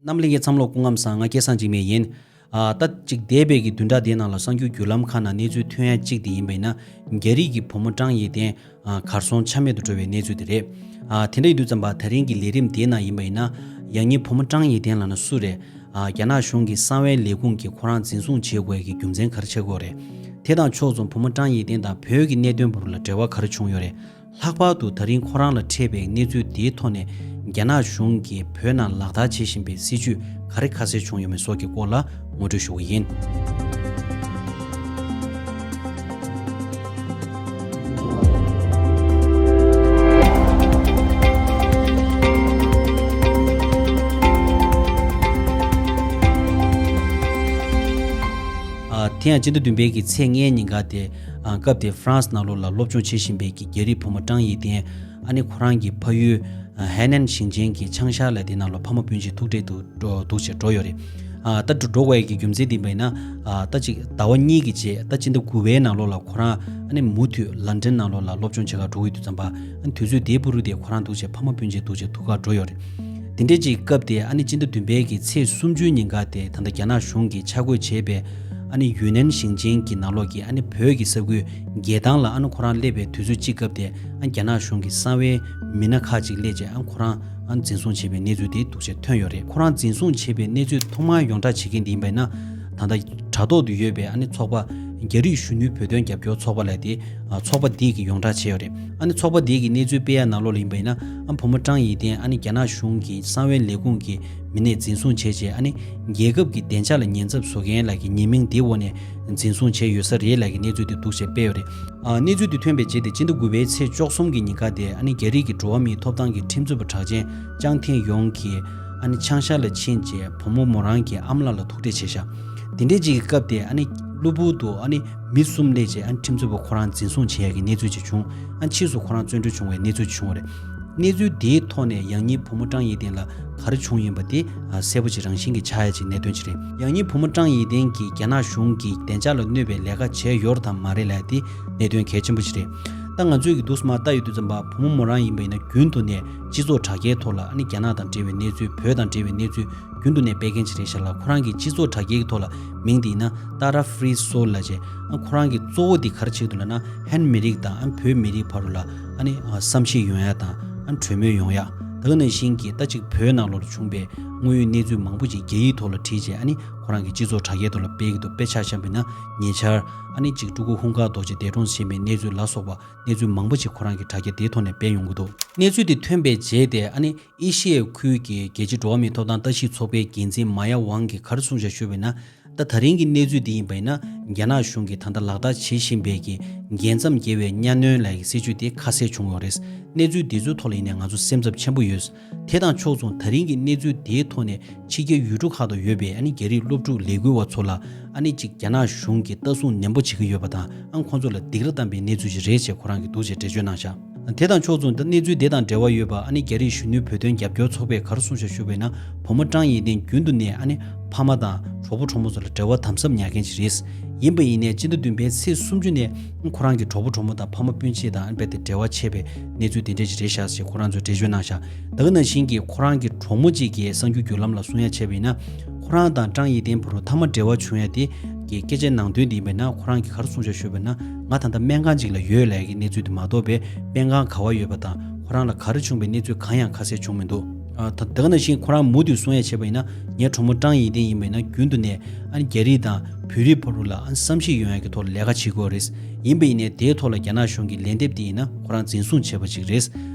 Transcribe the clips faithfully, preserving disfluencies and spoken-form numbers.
རྣམ་ལྷན་རྒྱས་ཚང་མ་ལ་སྐུ་ཁམས་བཟང་། ང་སྐལ་བཟང་འཇིགས་མེད་ཡིན། ཨ་ད་ཅིག་འདས་པའི་གི་བདུན་ཕྲག་དེའི་ནང་ལ་གསར་འགྱུར་བརྒྱུད་ལམ་ཁག་ནང་གནས་ཚུལ་ཐོན་ཡ་གཅིག་དེ་ཡིན་པ་ཡིན་ན། རྒྱ་རིགས་ཀྱི་བུ་མོ་ཀྲང་ཡེ་ཏན་ཨ་གར་སོང་ཆ་མེད་དུ་འགྲོ་བའི་གནས་ཚུལ་དེ་རེད། ཨ་དེ་འདྲ་ཡིན་དུས་ཙམ་པ་ད་རིང་གི་ལས་རིམ་དེའི་ནང་ཡིན་པ་ཡིན་ན། ཡང་སྙིང་བུ་མོ་ཀྲང་ཡེ་ཏན་ལབ་ན་སུ་རེད། ཨ་རྒྱ་ནག་གཞུང་གི་གསང་བའི་ལས་ཁུངས་ཀྱིས་ཁོ་རང་འཛིན་བཟུང་བྱེད་དགོས་ཀྱི་རྒྱུ་མཚན་ག་རེ་ཆགས་ཀྱི་ཡོད་རེད། དེ་དང་ཕྱོགས་མཚུངས་བུ་མོ་ཀྲང་ཡེ་ཏན་དང་བོད་ཀྱི་གནད་དོན་བར་ལ་འབྲེལ་བ་ག་རེ་བྱུང་ཡོད་རེད། ལྷག་པར་དུ་ད་རིང་ཁོ་རང་ལ་འཕྲད་པའི་གནས་ཚུལ་དེའི་ཐོག་ནས་རྒྱ་ནག་གཞུང་གིས་བོད་ནང་ལག་བསྟར་བྱེད་བཞིན་པའི་སྲིད་བྱུས་ག་རེ་ཁ་གསལ་བྱུང་ཡོད་མེད་སོགས་ཀྱི་སྐོར་ལ་ངོ་སྤྲོད་ཞུ་གི་ཡིན། ཨ་དེ་ཡང་སྤྱི་ཟླ་བདུན་པའི་གི་ཚེས་ལྔའི་ཉིན་ཀ་དེ། ཨ་སྐབས་དེ་ཧྥ་རན་སི་ནང་ལོགས་ལ་སློབ་སྦྱོང་བྱེད་བཞིན་པའི་གི་རྒྱ་རིགས་བུ་མོ་ཀྲང་ཡེ་ཏན་ཨ་ནི་ཁོ་རང་གི་ཕ་ཡུལ་ཧེ་ནན་ཞིང་ཆེན་གྱི་ཆང་ཤར་ལ་དེ་ནང་ལ་ཕ་མ་སྤུན་མཆེད་ཐུག་འཕྲད་དུ་འགྲོ་འདུག་ཅེས་འགྲོ་ཡོད་རེད། ཨ་ད་འགྲོ་དགོས་ཡ་གི་རྒྱུ་མཚན་དེ་ཡིན་པ་ཡིན་ན། ཨ་ད་ཅིག་ཟླ་བ་གཉིས་ཀྱི་རྗེས་ད་སྤྱི་ཟླ་དགུ་པའི་ནང་ལོགས་ལ་ཁོ་རང་ཨ་ནི་མུ་མཐུད་ལན་ཌན་ནང་ལོགས་ལ་སློབ་སྦྱོང་བྱེད་གར་འགྲོ་གི་ཡོད་དུས་ཙམ་པ། ཨ་ནི་དུས་ཚོད་དེའི་བར་དུ་དེ་ཁོ་རང་འདུག་ཅེས་ཕ་མ་སྤུན་མཆེད་འདུག་ཅེས་ཐུག་གར་འགྲོ་ཡོད་རེད། དེ་འདྲའི་ཅིག་སྐབས་དེ་ཨ་ནི་སྤྱི་ཟླ་བདུན་པའི་གི་ཚེས་སུམ་ཅུའི་ཉིན་ཀ་དེ་ད་ལྟ་རྒྱ་ནག་གཞུང་གིས་ཆ་བགོས་བྱས་པའི་ཨ་ནི་ཡུན་ནན་ཞིང་ཆེན་གྱི་ནང་ལོགས་ཀྱི་ཨ་ནི་བོད་ཀྱི་ས་ཁུལ་རྒྱལ་ཐང་ལ་ཨ་ནི་ཁོ་རང་སླེབས་པའི་དུས་ཚོད་གཅིག་སྐབས་དེ་ཨ་རྒྱ་ནག་གཞུང་གི་གསང་བའི་མི་སྣ་ཁག་ཅིག་སླེབས་རྗེས་ཨ་ཁོ་རང་ཨ་འཛིན་བཟུང་བྱས་པའི་གནས་ཚུལ་དེ་འདུག་ཅེས་ཐོན་ཡོད་རེད། ཁོ་རང་འཛིན་བཟུང་བྱས་པའི་གནས་ཚུལ་ཐོག་མར་ཡོངས་བསྒྲགས་བྱེད་མཁན་དེ་ཡིན་པ་ཡིན་ན། ད་ལྟ་དྲ་ཐོག་ཏུ་ཡོད་པའི་ཨ་ནི་ཚོགས་པ་རྒྱ་རིགས་གཞོན་ནུའི་བོད་དོན་རྒྱབ་སྐྱོར་ཚོགས་པ་ལབ་དེ། ཨ་ཚོགས་པ་འདི་གིས་ཡོངས་བསྒྲགས་བྱས་ཡོད་རེད། ཨ་ནི་ཚོགས་པ་འདི་གིས་གནས་ཚུལ་སྤེལ་ཡ་ནང་ལོགས་ལ་ཡིན་པ་ཡིན་ན། ཨ་བུ་མོ་ཀྲང་ཡེ་ཏན་ཨ་ནི་རྒྱ་ནག་གཞུང་གི་གསང་བའི་ལས་ཁུངས་ཀྱི་མི་སྣས་འཛིན་བཟུང་བྱས་རྗེས་ཨ་ནི་རྒྱལ་ཁབ་ཀྱི་བདེ་འཇགས་ལ་ཉེན་ཚབས་བཟོ་མཁན་ལབ་ཀྱི་ཉེས་མིང་འདིའི་འོག་ནས་འཛིན་བཟུང་བྱས་ཡོད་ས་རེད་ལབ་ཀྱི་གནས་ཚུལ་དེ་འདུག་ཅེས་སྤེལ་ཡོད་རེད། ཨ་གནས་ཚུལ་དེ་ཐོན་པའི་རྗེས་དེ་སྤྱི་ཟླ་དགུ་པའི་ཚེས་བཅུ་གསུམ་གྱི་ཉིན་ཀ་དེ་ཨ་ནི་རྒྱ་རིགས་ཀྱི་འགྲོ་བ་མིའི་ཐོབ་ཐང་གི་ཁྲིམས་རྩོད་པ་གྲགས་ཅན་ཅང་ཐེན་ཡོང་གིས་ཨ་ནི་ཆང་ཤར་ལ་ཕྱིན་རྗེས་བུ་མོ་མོ་རང་གི་ཨ་མ་ལགས་ལ་ཐུག་འཕྲད་བྱས་ཤག་དེ་འདྲའི་ཅིག་གི་སྐབས་དེ་ཨ་ནི་གློ་བུར་དུ་ཨ་ནི་མི་གསུམ་སླེབས་རྗེས་ཨ་ནི་ཁྲིམས་རྩོད་པ་ཁོ་རང་འཛིན་བཟུང་བྱེད་ཡ་གི་གནས་ཚུལ་ཅིག་བྱུང་། ཨ་ནི་ཕྱིས་སུ་ཁོ་རང་བཙོན་གྲོལ་བྱུང་བའི་གནས་ཚུལ་ཅིག་བྱུང་བ་རེད། གནས་ཚུལ་དེའི་ཐོག་ནས་ཡང་སྙིང་བུ་མོ་ཀྲང་ཡེ་ཏན་ལ་ག་རེ་བྱུང་ཡིན་པ་དེ་ཨ་གསལ་པོ་ཅིག་རང་བཞིན་གྱིས་ཆགས་ཡ་ཅིག་གནད་དོན་ཅིག་རེད། ཡང་སྙིང་བུ་མོ་ཀྲང་ཡེ་ཏན་གྱིས་རྒྱ་ནག་གཞུང་གིས་བདེ་འཇགས་ལ་གནོད་པའི་ལས་ཀ་བྱས་ཡོད་རེད་དམ་མ་རེད་ལབ་ཡ་དེ་གནད་དོན་གལ་ཆེན་པོ་ཅིག་རེད། ད་ང་ཚོས་ཀྱི་འདུག་སེ་མར་ལྟ་ཡོང་དུས་ཙམ་པ་བུ་མོ་མོ་རང་ཡིན་པ་ཡིན་ན་རྒྱུན་དུ་ནས་སྤྱི་ཚོགས་དྲ་རྒྱའི་ཐོག་ལ་ཨ་ནི་རྒྱ་ནག་དང་འབྲེལ་བའི་གནས་ཚུལ་བོད་དང་འབྲེལ་བའི་གནས་ཚུལ་རྒྱུན་དུ་ནས་སྤེལ་མཁན་ཅིག་རེད་ཤག་ལ། ཁོ་རང་གི་སྤྱི་ཚོགས་དྲ་རྒྱའི་ཐོག་ལ་མིང་དེ་ཡིན་ན་ཏཱ་ར་ཧྥི་རི་སོལ་ལབ་བྱས། ཨ་ཁོ་རང་གི་གཙོ་བོ་དེ་ག་རེ་བྱེད་ཀྱི་འདུག་ལབ་ན་ཧན་མི་རིགས་དང་ཨ་བོད་མི་རིགས་བར་ལ་ཨ་ནི་ཨ་བསམ་ཤེས་ཡོང་ཡ་དང་ཨ་གྲོས་མོལ་ཡོང་ཡ། ད་ག་ནང་བཞིན་གྱི་ད་ཅིག་བོད་ནང་ལོགས་ལ་བྱུང་པའི་དངོས་ཡོད་གནས་ཚུལ་མང་པོ་ཅིག་རྒྱ་ཡིག་ཐོག་ལ་བྲིས་རྗེས་ཨ་ནི་ཁོ་རང་གི་སྤྱི་ཚོགས་དྲ་རྒྱའི་ཐོག་ལ་སྤེལ་གྱི་འདུག་དཔེ་ཆ་བཞག་པ་ཡིན་ན་ཉེ་ཆར་ཨ་ནི་ཅིག་སྤྲུལ་སྐུ་ཧུན་དཀར་རྡོ་རྗེ་འདས་གྲོངས་ཕྱིན་པའི་གནས་ཚུལ་ལ་སོགས་པ་གནས་ཚུལ་མང་པོ་ཅིག་ཁོ་རང་གི་དྲ་རྒྱ་དེའི་ཐོག་ནས་སྤེལ་ཡོང་གི་འདུག་གནས་ཚུལ་དེ་ཐོན་པའི་རྗེས་དེ་ཨ་ནི་ཨེ་ཤི་ཡའི་ཁུལ་གྱི་རྒྱལ་སྤྱིའི་འགྲོ་བ་མིའི་ཐོབ་ཐང་ལྟ་ཞིབ་ཚོགས་པའི་འགན་འཛིན་མ་ཡ་ཝང་གིས་ག་རེ་གསུངས་བཞག་ཞུས་པ་ཡིན་ན། ད་ད་རིང་གི་གནས་ཚུལ་འདི་ཡིན་པ་ཡིན་ན་རྒྱ་ནག་གཞུང་གིས་ད་ལྟ་ལག་བསྟར་བྱེད་བཞིན་པའི་གི་རྒྱལ་མཚམས་བརྒལ་བའི་གཉའ་གནོན་ལབ་ཀྱི་སྲིད་བྱུས་དེ་ཁ་གསལ་བྱུང་ཡོད་རེད། གནས་ཚུལ་འདི་ཚོའི་ཐོག་ལ་ཡིན་ནའི་ང་ཚོ་སེམས་འཚབ་ཆེན་པོ་ཡོད། དེ་དང་ཕྱོགས་མཚུངས་ད་རིང་གི་གནས་ཚུལ་དེའི་ཐོག་ནས་ཕྱི་རྒྱལ་ཡུལ་གྲུ་ཁག་ཏུ་ཡོད་པའི་ཨ་ནི་རྒྱ་རིགས་སློབ་ཕྲུག་ལས་འགུལ་བ་ཚོ་ལ་ཨ་ནི་གཅིག་རྒྱ་ནག་གཞུང་གིས་ལྟ་སྲུང་ནན་པོ་བྱེད་ཀྱི་ཡོད་པ་དང་ཨ་ཁོང་ཚོ་ལ་སྡིགས་ར་བཏང་པའི་གནས་ཚུལ་ཞིག་རེད་ཅེས་ཁོ་རང་གིས་འདུག་ཅེས་འགྲེལ་བརྗོད་གནང་བཞག་དེ་དང་ཕྱོགས་མཚུངས་ད་གནས་ཚུལ་དེ་དང་འབྲེལ་བ་ཡོད་པ་ཨ་ནི་རྒྱ་རིགས་གཞོན་ནུའི་བོད་དོན་རྒྱབ་སྐྱོར་ཚོགས་པས་ག་རེ་གསུངས་བཞག་ཞུས་པ་ཡིན་ན་བུ་མོ་ཀྲང་ཡེ་ཏན་རྒྱུན་དུ་ནས་ཨ་ནི་ཕ་མ་དང་གྲོགས་པོ་གྲོགས་མོ་ཚོ་ལ་འབྲེལ་བ་དམ་ཟབ་ཉར་མཁན་ཞིག་རེད། ཡིན་པ་ཡིན་ནའི་སྤྱི་ཟླ་བདུན་པའི་ཚེས་སུམ་ཅུ་ནས་ཁོ་རང་གི་གྲོགས་པོ་གྲོགས་མོ་དང་ཕ་མ་སྤུན་མཆེད་དང་ཨ་ནི་རྦད་དེ་འབྲེལ་བ་ཆད་པའི་གནས་ཚུལ་དེ་འདྲ་ཞིག་རེད་ཤག་ཅེས་ཁོ་རང་ཚོས་འགྲེལ་བརྗོད་གནང་ཤག་ད་ག་ནང་བཞིན་གྱི་ཁོ་རང་གི་གྲོགས་མོ་གཅིག་གིས་གསར་འགྱུར་བརྒྱུད་ལམ་ལ་གསུང་ཡ་བྱས་པ་ཡིན་ན། ཁོ་རང་དང་ཀྲང་ཡེ་ཏན་བར་དུ་མཐའ་མ་འབྲེལ་བ་བྱུང་ཡ་དེ་གི་སྐད་ཆའི་ནང་དོན་དེ་ཡིན་པ་ཡིན་ན་ཁོ་རང་གིས་ག་རེ་གསུངས་བཞག་ཞུས་པ་ཡིན་ན་ང་ད་ལྟ་སྨན་ཁང་གཅིག་ལ་ཡོད་ལབ་ཡ་གི་གནས་ཚུལ་དེ་མ་གཏོགས་པའི་སྨན་ཁང་ག་བ་ཡོད་པ་དང་ཁོ་རང་ལ་ག་རེ་བྱུང་བའི་གནས་ཚུལ་གང་ཡང་ཁ་གསལ་བྱུང་མི་འདུག་ཨ་ད་ད་ག་ནང་བཞིན་ཁོ་རང་མུ་མཐུད་གསུང་ཡ་བྱས་པ་ཡིན་ན་ངའི་གྲོགས་མོ་ཀྲང་ཡེ་ཏན་ཡིན་པ་ཡིན་ན་རྒྱུན་དུ་ནས་ཨ་ནི་རྒྱ་རིགས་དང་བོད་རིགས་བར་དུ་ལ་ཨ་ནི་བསམ་ཤེས་ཡོང་ཡ་གི་ཐོག་ལ་ལས་ཀ་བྱེད་དགོས་རེད། ཡིན་པ་ཡིན་ནའི་དེའི་ཐོག་ལ་རྒྱ་ནག་གཞུང་གི་ལན་འདེབས་དེ་ཡིན་ན་ཁོ་རང་འཛིན་བཟུང་བྱས་པ་ཅིག་རེད།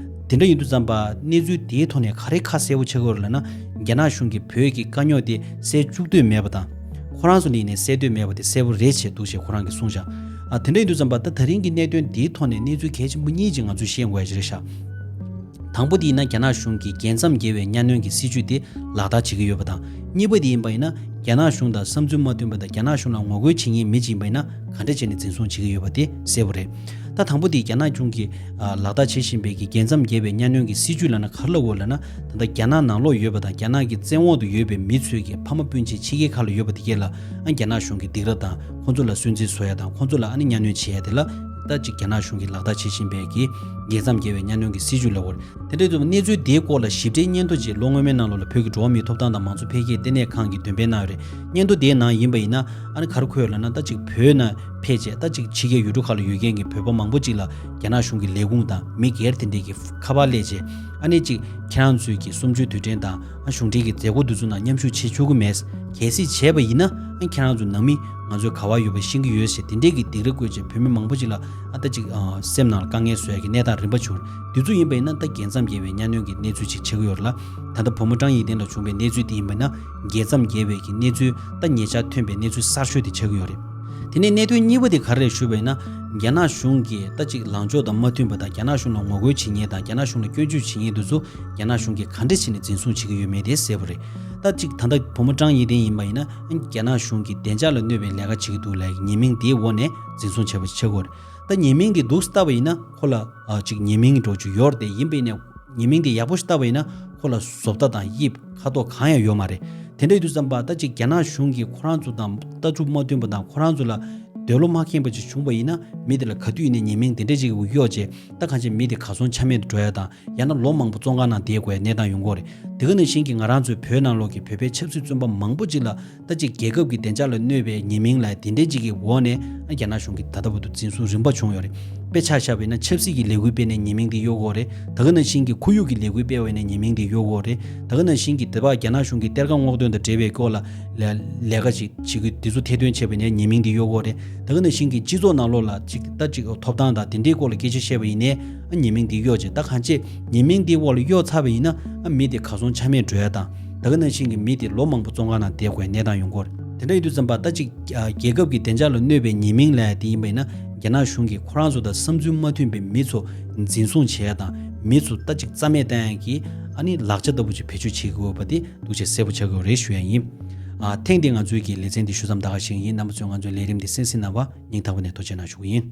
དེ་འདྲ་ཡིན་དུས་ཙམ་པ་གནས་ཚུལ་དེའི་ཐོག་ནས་ག་རེ་ཁ་གསལ་པོ་ཆགས་ཀྱི་ཡོད་རེད་ལབ་ན། རྒྱ་ནག་གཞུང་གིས་བོད་ཀྱི་དཀའ་རྙོག་དེ་སེལ་བཅུག་འདོད་མེད་པ་དང་། ཁོ་རང་ཚོ་ལ་ཡིན་ནའི་སེལ་འདོད་མེད་པ་དེ་གསལ་པོ་རེད་ཅེས་འདུག་ཅེས་ཁོ་རང་གིས་གསུངས་ཤག་ཨ་དེ་འདྲ་ཡིན་དུས་ཙམ་པ་ད་ད་རིང་གི་གནད་དོན་དེའི་ཐོག་ནས་གནས་ཚུལ་གལ་ཆེན་པོ་གཉིས་ཅིག་ང་ཚོས་ཤེས་དགོས་ཡ་ཅིག་རེད་ཤག་དང་པོ་དེ་ཡིན་ན་རྒྱ་ནག་གཞུང་གིས་རྒྱལ་མཚམས་བརྒལ་བའི་གཉའ་གནོན་གྱི་སྲིད་བྱུས་དེ་ལག་བསྟར་བྱེད་ཀྱི་ཡོད་པ་དང་། གཉིས་པ་དེ་ཡིན་པ་ཡིན་ན་རྒྱ་ནག་གཞུང་དང་བསམ་ཚུལ་མ་མཐུན་པ་དང་རྒྱ་ནག་གཞུང་ལ་ངོ་རྒོལ་བྱེད་མཁན་མི་གཅིག་ཡིན་པ་ཡིན་ན་ག་འདྲ་བྱས་ནས་འཛིན་བཟུང་བྱེད་ཀྱི་ཡོད་པ་དེ་གསལ་པོ་རེད། ད་དང་པོ་དེ་རྒྱ་ནག་གཞུང་གིས་ཨ་ལག་བསྟར་བྱེད་བཞིན་པའི་གི་རྒྱལ་མཚམས་བརྒལ་བའི་གཉའ་གནོན་གྱི་སྲིད་བྱུས་ལབ་ན་ག་རེ་ལབ་དགོས་ལབ་ན། ད་ལྟ་རྒྱ་ནག་ནང་ལོགས་ཡོད་པ་དང་རྒྱ་ནག་གི་བཙན་འོག་ཏུ་ཡོད་པའི་མི་ཚོས་ཀྱི་ཕ་མ་སྤུན་མཆེད་ཕྱི་རྒྱལ་ཁག་ལ་ཡོད་པ་དེ་གས་ལ་ཨ་རྒྱ་ནག་གཞུང་གིས་སྡིགས་ར་དང་ཁོང་ཚོ་ལ་སུན་གཙེར་བཟོ་ཡ་དང་ཁོང་ཚོ་ལ་ཨ་ནི་གཉའ་གནོན་བྱེད་ཡ་དེ་ལ་ ད་ཅིག་རྒྱ་ནག་གཞུང་གིས་ལག་བསྟར་བྱེད་བཞིན་པའི་གི་རྒྱལ་མཚམས་བརྒལ་བའི་གཉའ་གནོན་གྱི་སྲིད་བྱུས་ལ་འོར། དེ་འདྲའི་དུས་གནས་ཚུལ་དེའི་སྐོར་ལ་ཞིབ་ཕྲའི་སྙན་ཐོ་ཅིག་ལོ་སྔོན་མའི་ནང་ལོགས་ལ་བོད་ཀྱི་འགྲོ་བ་མིའི་ཐོབ་ཐང་དང་མང་གཙོ་འཕེལ་རྒྱས་ལྟེ་གནས་ཁང་གིས་འདོན་སྤེལ་གནང་ཡོད་རེད། སྙན་ཐོ་དེའི་ནང་ཡིན་པ་ཡིན་ན་ཨ་ནི་ག་རེ་འཁོད་ཡོད་ལབ་ན། ད་ཅིག་བོད་ནང་ཕེབས་བྱས་ད་ཅིག་ཕྱི་རྒྱལ་ཡུལ་གྲུ་ཁག་ལ་ཡོད་མཁན་གྱི་བོད་པ་མང་པོ་ཅིག་ལ་རྒྱ་ནག་གཞུང་གི་ལས་ཁུངས་དང་མི་སྒེར་དེ་འདྲས་ཀྱིས་ཁ་པར་སླེབས་བྱས་ཨ་ནི་ཅིག་ཁྱེད་རང་ཚོའི་གི་གསུམ་བཅུའི་དུས་དྲན་དང་ཨ་གཞུང་འབྲེལ་གྱི་མཛད་སྒོ་འདི་ཚོ་ནང་མཉམ་ཞུགས་བྱེད་ཆོག་གི་མེད། གལ་སྲིད་བྱས་པ་ཡིན་ན་ཨ་ཁྱེད་རང་ཚོ་ནང་མི་ང་ཚོའི་ག་བ་ཡོད་པ་ཤེས་ཀྱི་ཡོད་ཞེས་དེ་འདྲས་ཀྱི་སྡིགས་ར་བསྐུལ་བྱས་བོད་མི་མང་པོ་ཅིག་ལ་ཨ་ད་ཅིག་ཨ་སེམས་ནང་ལ་དཀའ་ངལ་བཟོ་ཡ་གི་གནས་སྟངས་རིམ་པ་བྱུང་རེད། དེ་ཚོ་ཡིན་པ་ཡིན་ན་ད་རྒྱལ་མཚམས་བརྒལ་བའི་གཉའ་གནོན་གྱི་གནས་ཚུལ་ཅིག་ཆགས་ཀྱི་ཡོད་རེད་ལ། ད་ལྟ་བུ་མོ་ཀྲང་ཡི་ཏན་ལ་བྱུང་བའི་གནས་ཚུལ་དེ་ཡིན་པ་ན་རྒྱལ་མཚམས་བརྒལ་བའི་གི་གནས་ཚུལ་ད་ཉེ་ཆར་ཐོན་པའི་གནས་ཚུལ་གསར་ཤོས་དེ་ཆགས་ཀྱི་ཡོད་རེད། དེ་ནས་གནད་དོན་གཉིས་པ་དེ་ག་རེ་རེད་ཞུས་པ་ཡིན་ན། རྒྱ་ནག་གཞུང་གིས་ད་ཅིག་ལངས་ཕྱོགས་དང་མ་མཐུན་པ་དང་རྒྱ་ནག་གཞུང་ལ་ངོ་རྒོལ་བྱེད་མཁན་དང་རྒྱ་ནག་གཞུང་ལ་སྐྱོན་བརྗོད་བྱེད་མཁན་དེ་ཚོ་རྒྱ་ནག་གཞུང་གིས་ག་འདྲ་བྱས་ནས་འཛིན་བཟུང་བྱེད་ཀྱི་ཡོད་མེད་དེ་གསལ་པོ་རེད། ད་ཅིག་ད་ལྟ་བུ་མོ་ཀྲང་ཡི་ཏན་ཡིན་པ་ཡིན་ན་རྒྱ་ནག་གཞུང་གིས་བདེ་འཇགས་ལ་གནོད་པའི་ལས་ཀ་བྱེད་ཀྱི་འདུག་ལབ་ཉེས་མིང་དེའི་འོག་ནས་འཛིན་བཟུང་བྱས་པ་ཆགས་ཀྱི་ཡོད་རེད། ད་ཉེས་མིང་དེ་འདུག་སེ་བལྟས་པ་ཡིན་ན་ཁོ་ལ་ཨ་ཅིག་ཉེས་མིང་འདྲ་བོ་ཅིག་ཡོད་རེད་དེ། ཡིན་པ་ཡིན་ནའི་ཉེས་མིང་དེ་ཡག་པོ་ཞིག་བལྟས་པ་ཡིན་ན་ཁོ་ལ་བཟོ་ལྟ་དང་དབྱིབས་ཁ་དོག་གང་ཡང་ཡོད་མ་རེད། དེ་འདྲ་ཡིན་དུས་ཙམ་པ་ད་ཅིག་རྒྱ་ནག་གཞུང་གིས་ཁོ་རང་ཚོ་དང་ལྟ་གྲུབ་མ་མཐུན་པ་དང་ཁོ་རང་ཚོ་ལ་འདོད་བློ་མ་ཁེངས་པ་ཅིག་བྱུང་བ་ཡིན་ན་མི་དེ་ལ་ག་དུས་ཡིན་ནའི་ཉེས་མིང་དེ་འདྲ་ཅིག་གཡོགས་བྱས་ད་གང་ཅི་མི་དེ་གར་སོང་ཆ་མེད་དུ་འགྲོ་ཡ་དང་། ཡང་ན་ལོ་མང་པོ་བཙོན་ཁང་ནང་བསྡད་དགོས་གནས་སྟངས་ཡོང་གི་ཡོད་རེད། དེ་ག་ནང་བཞིན་གྱི་ང་རང་ཚོའི་བོད་ནང་ལོགས་ཀྱི་བོད་པའི་ཆབ་སྲིད་བཙོན་པ་མང་པོ་ཅིག་ལ་ད་ཅིག་རྒྱལ་ཁབ་ཀྱི་བདེ་འཇགས་ལ་གནོད་པའི་ཉེས་མིང་ལ་དེ་འདྲའི་ཅིག་གི་འོག་ནས་ཨ་རྒྱ་ནག་གཞུང་གིས་ད་ལྟ་བར་དུ་འཛིན་བཟུང་རིམ་པ་བྱུང་ཡོད་རེད། དཔེ་ཆ་བཞག་པ་ཡིན་ན་ཆབ་སྲིད་ཀྱི་ལས་འགུལ་སྤེལ་ནས་ཉེས་མིང་དེ་གཡོག་གི་ཡོད་རེད། ད་ག་ནང་བཞིན་གྱི་ཁོར་ཡུག་གི་ལས་འགུལ་སྤེལ་བ་ཡིན་ན་ཉེས་མིང་དེ་གཡོག་གི་ཡོད་རེད། ད་ག་ནང་བཞིན་གྱི་དེ་བར་རྒྱ་ནག་གཞུང་གིས་གཏེར་ཁ་སྔོག་འདོན་དང་འབྲེལ་བའི་སྐོར་ལ་ལས་ལས་ཀ་ཅིག་བྱེད་ཀྱི་དེ་ཚོ་ཐེར་འདོན་བྱས་པ་ཡིན་ན་ཉེས་མིང་དེ་གཡོག་གི་ཡོད་རེད། ད་ག་ནང་བཞིན་གྱི་སྤྱི་ཚོགས་ནང་ལོགས་ལ་ཅིག་ད་ཅིག་ཐོབ་ཐང་དང་དེ་འདྲའི་སྐོར་ལ་སྐད་ཆ་བཤད་པ་ཡིན་ནའི་ཨ་ཉེས་མིང་དེ་གཡོག་བྱས། ད་གང་ཅི་ཉེས་མིང་དེའི་འོག་ལ་གཡོག་ཚར་བ་ཡིན་ན་ཨ་མི་དེ་གར་སོང་ཆ་མེད་འགྲོ་ཡ་དང་། ད་ག་ནང་བཞིན་གྱི་མི་དེ་ལོ་མང་པོ་བཙོན་ཁང་ནང་བསྡད་དགོས་གནས་སྟངས་ཡོང་གི་ཡོད་རེད། དེ་འདྲ་ཡིན་དུས་ཙམ་པ་ད་ཅིག་ཨ་རྒྱལ་ཁབ་ཀྱི་བདེ་འཇགས་ལ་གནོད་པའི་ཉེས་མིང་ལབ་ཡ་དེ་ཡིན་པ་ཡིན་ན་རྒྱ་ནག་གཞུང་གིས་ཁོ་རང་ཚོ་དང་བསམ་ཚུལ་མ་མཐུན་པའི་མི་ཚོ་འཛིན་བཟུང་བྱེད་ཡ་དང་། མི་ཚོ་ད་ཅིག་རྩ་མེད་བཏང་ཡ་གི་ཨ་ནི་ལག་ཆ་ལྟ་བུ་ཅིག་བེད་སྤྱོད་བྱེད་ཀྱི་ཡོད་པ་དེ་འདུག་ཅེས་གསལ་པོ་ཆགས་ཀྱི་ཡོད་རེད་ཞུ་ཡ་ཡིན། ཨ་ཐེངས་འདིའི་ང་ཚོའི་གི་ལེ་ཚན་འདི་ཞུ་མཚམས་ད་ག་ཞིག་ཡིན། རྣམ་པ་ཚོས་ང་ཚོའི་ལས་རིམ་འདི་གསན་གཟིགས་གནང་བ་སྙིང་ཐག་པ་ནས་ཐུགས་རྗེ་གནང་ཞུ་གི་ཡིན།